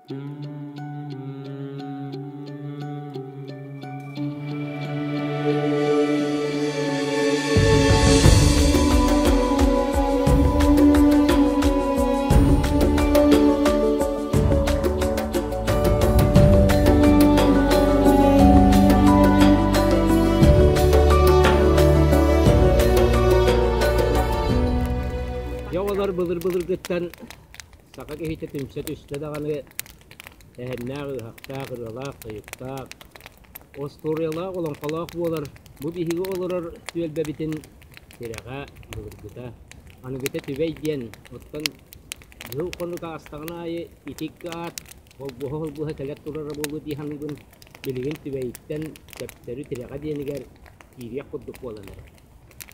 Дьэ оҕолор былыр-былыргыттан саха киһитэ түмсэ түстэ даҕаны тэһэннээх, ыһахтаах, ырыалаах, тойуктаах, остуоруйалаах, олоҥхолоох буолар. Бу биһиги олорор түөлбэбитин тирэҕэ былыргыта, аныгыта Түбэй диэн, оттон дьыл-хонук аастаҕын аайы ити аат холбоһо-холбоһо кэлэ турара буолуо дии саныыбын. Билигин Түбэйиттэн төптөрү тирэҕэ диэнигэр киириэх курдук буолан эрэр.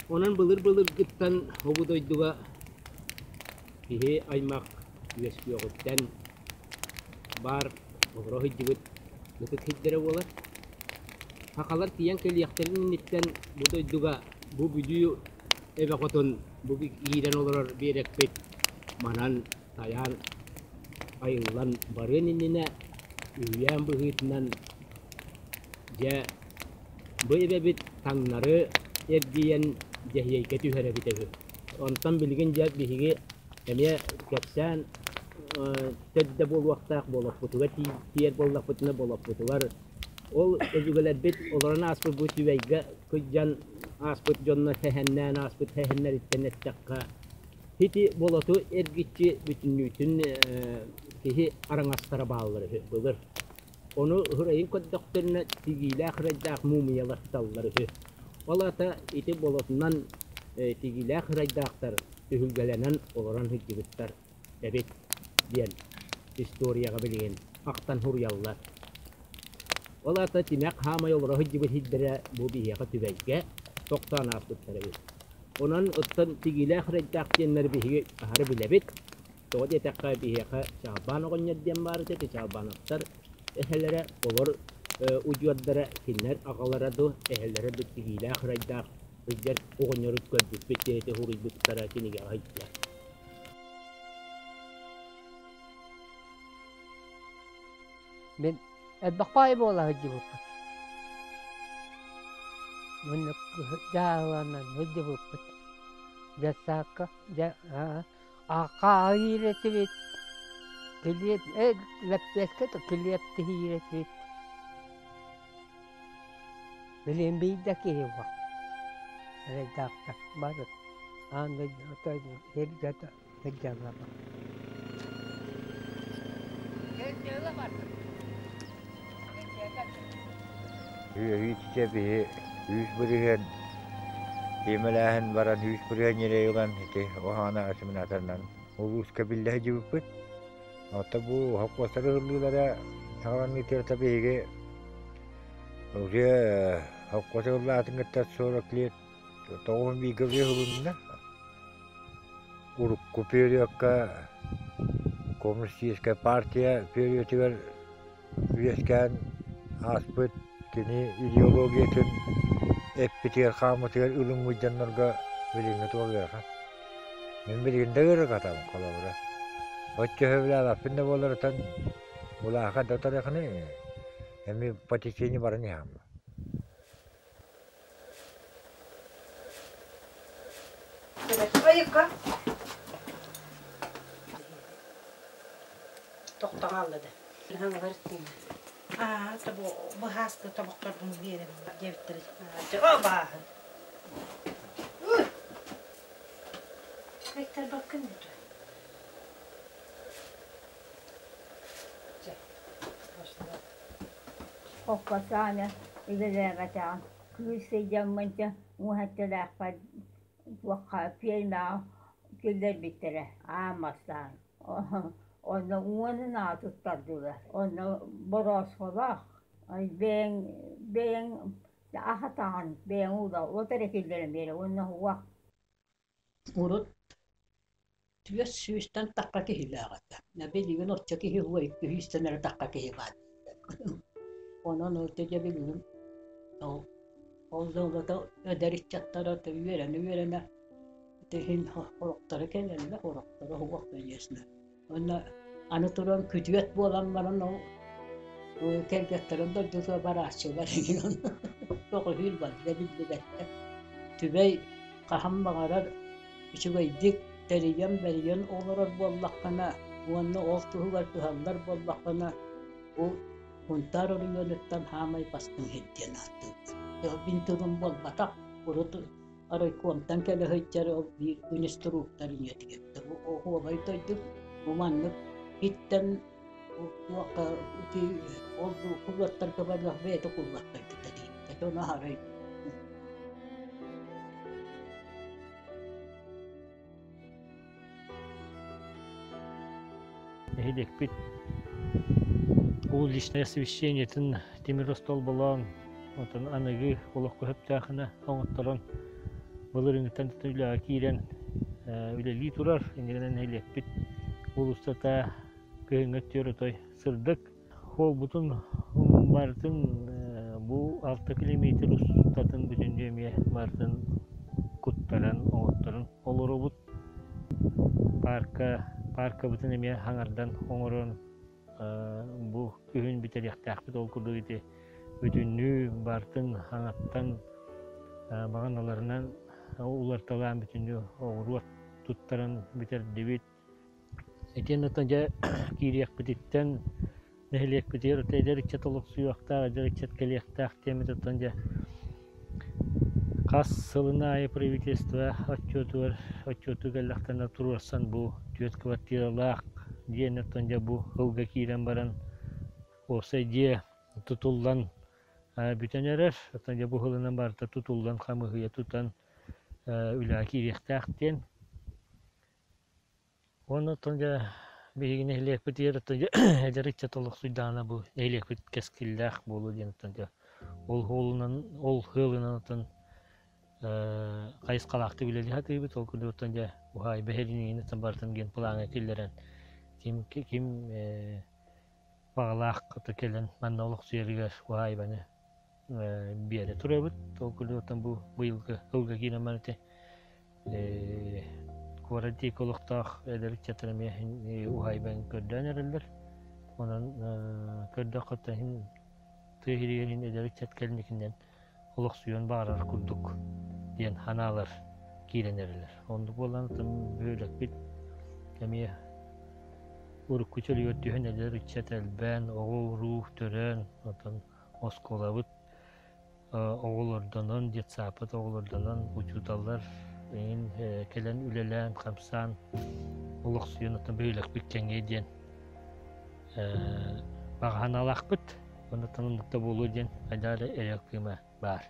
Онон былыр-былыргыттан бу дойдуга киһи аймах үөскүөҕүттэн баар олоро сылдьыбыт ытык сирдэрэ буолар. Сахалар тиийэн кэлиэхтэрин инниттэн бу дойдуга бу Бүлүү эбэ хотун бу киирэн олорор биэрэкпит манан тайаан айыллан барыан иннинэ үһүйээн быһыытынан дьэ бу эбэбит таҥнары эргийэн Дьэһиэйгэ түһэр эбитэ үһү. Онтон билигин дьэ биһиги эмиэ кэпсээн төрдө буолуохтаах болоппутугар тиийэр буоллахпытына болоппутугар ол өбүгэлэрбит олорон ааспыт бу Түбэйгэ кыдьан ааспыт дьонно сэһэннээн ааспыт сэһэннэриттэн эттэххэ ити болоту эргиччи бүтүннүүтүн киһи араҥастара бааллар үһү былыр. Ону ырайын көрдөхтөрүнэ тигиилээх ырайдаах муумуйалар сыталлар үһү. Ол аата ити болотунан тигиилээх ырайдаахтар түһүлгэлэнэн олорон сылдьыбыттар эбит диэн историяҕа билигин ахтан суруйаллар. Ол аата тимэх хаамай олоро сылдьыбыт сирдэрэ бу биһиэхэ Түбэйгэ тохтоон ааспыттар эбит. Онон оттон тигиилээх ырайдаах диэннэри биһиги аһары билэбит. Тоҕо диэтэххэ, биһиэхэ Чаалбаан оҕонньор диэн баар этэ, ити Чаалбаановтар эһэлэрэ, олор удьуордара, кинилэр аҕалара дуу, эһэлэрэ дуу тигиилээх ырайдаах сылдьар оҕонньору көрбүппүт диэти суруйбуттара кинигэҕэ сылдьар. Мин элбэх баай буола сылдьыбыппыт. Муннук дьааһыланан сылдьыбыппыт. Детсадка дьэ Хааһыыр этибит, килиэп лэппиэскэ да килиэп тиһиир этибит. Билигин биир да киһи суох. Эрэйдээхтэр бары аан дойду сиргэ сылдьаллар. Үөһүү биһи 100% тиэмэлээһин баран 100% ньирэй ылан ити оһаана осеменаторынан улууска биллэ сылдьыбыппыт. Оттон бу холкуостар ыһыллыылара саҕаланыытыгар биһиги уже холкуос ыһыллаатын кытта 40 лет 91 ыһылынна. Урукку периодка коммунистическай партия периодыгар үөскээн ааспыт кини идеологиятын эппитигэр-хааммытыгар ылыммыт дьоннорго билиҥҥи туох ыарахан. Мин билигин да ыарырҕатабын холобура. Оччо сөбүлээбэппин да буоларыттан булааха да утарыахыный эмиэ по течению баран иһэҕин. Айыкка Тохтоон хаалла да. Аа, тобо быһааскы тобохторбун биэрэбин диэбиттэрэ. Дьэ, бааһы. Кыайтарбаккын дии Чэ, Хоппосааны үлэлээбэтэҕим. Кыыс сылдьаммын дьэ уоһатталаахпар туохха пиэрмэҕэ киллэрбиттэрэ аан бастаан. Онно уонун аҕа туттардылар. Онно бороосколоох бэйэҥ бэйэҥ аһатаҕын, бэйэҥ уула от эрэ киллэрэн биэрэ уонна уох. Урут түөрт сүүстэн тахха киһилээх этэ. Билигин оччо киһи уһуга икки сүүстэн эрэ тахха киһи баар. Онон ылта дьэ билигин ол ол да ылата эдэр ыччаттара үөрэнэ-үөрэнэ ити иһин сорохторо кэлэллэр, сорохторо суох конечно. Уонна Аны туран күтүөт буолан баран ол кэргэттэрин дойдутугар барааччылар игин көҕүһүүр барда биллибэттэр. Түбэй хаһан баҕарар үчүгэйдик тэрийэн-бэрийэн олорор буоллаххына уонна ол туһугар кыһаллар буоллаххына бу Сунтаар оройуонуттан хаамай бастыҥ сир диэн ааттыыбыт. Мин тылым буолбатах, урут райкомтан кэлэ сылдьар ол биир инструктор ийэтигэр бу оһуобай дойду бу маннык иттэн туохха ити ол кулуоттарга барыах бэйэтэ кулуоттарбыта диэбитэ ону аһарай Нэһилиэкпит уличное освещениетын тимир остуолбалаан, оттон аныгы олоххо сөптөөхүнэ оҥотторон былырыыҥҥыттан үлэҕэ киирэн үлэлии турар. Иннинэн нэһилиэкпит уулуссата кыһыҥҥы өттүгэр отой сырдык. Холбутун барытын бу 6 километр устатын бүтүннүү эмиэ барытын куттаран оҥотторон олоробут. Парка, паркабытын эмиэ хаҥардан оҥорон бу күһүн бүтэриэхтээхпит. Ол курдук ити бүтүннүү барытын хаҥаттан баҕаналарынан уларталаан бүтүннүү оҕуруот туттаран бүтэрдибит. Итиэннэ оттон дьэ киириэхпититтэн нэһилиэкпитигэр оттон эдэр ыччат олохсуйуохтаах, эдэр ыччат кэлиэхтээх диэммит оттон дьэ хас сылын аайы правительство отчуотугар отчуоту кэллэхтэринэ туруорсан бу түөрт квартиралаах диэн оттон дьэ бу сылга киирэн баран уопсай дьиэ тутуллан бүтэн эрэр. Оттон дьэ бу сылынан барыта тутуллан хамыыһыйа тутан үлэҕэ киириэхтээх диэн. Уонна оттон дьэ биһиги нэһилиэкпитигэр оттон дьэ эдэр ыччат олохсуйдаҕына бу нэһилиэкпит кэскиллээх буолуо диэн оттон дьэ ол уолунан ол ыалынан оттон хайысхалаахтык үлэлии сатыыбыт. Ол курдук оттон дьэ уһаайба иһэрин оттон барытын генплаҥҥа киллэрэн ким ким баҕалаах кэлэн манна олохсуйарыгар уһаайбаны биэрэ турабыт. Ол курдук оттон бу быйылгы сылга киирэн баран ити куорат диэки олохтоох эдэр ыччаттар эмиэ уһаайбан көрдөөн эрэллэр. Онон көрдөххө иһин тыа иһигэр иһин эдэр ыччат кэлинникинэн олохсуйуон баҕарар курдук диэн санаалар киирэн эрэллэр. Оннук буолан бөһүөлэкпит эмиэ урукку чөлүгэр түһэн эдэр ыччат элбээн, оҕо-уруу төрөөн, оттон оскуолабыт оҕолордонон, детсааппыт оҕолордонон, учууталлар эҥин кэлэн үлэлээн, хамсаан, олохсуйан оттон бөһүөлэкпит кэҥиэ диэн баҕа санаалаахпыт. Оннуттан оннук да буолуо диэн айдаар эрэл кыыма баар.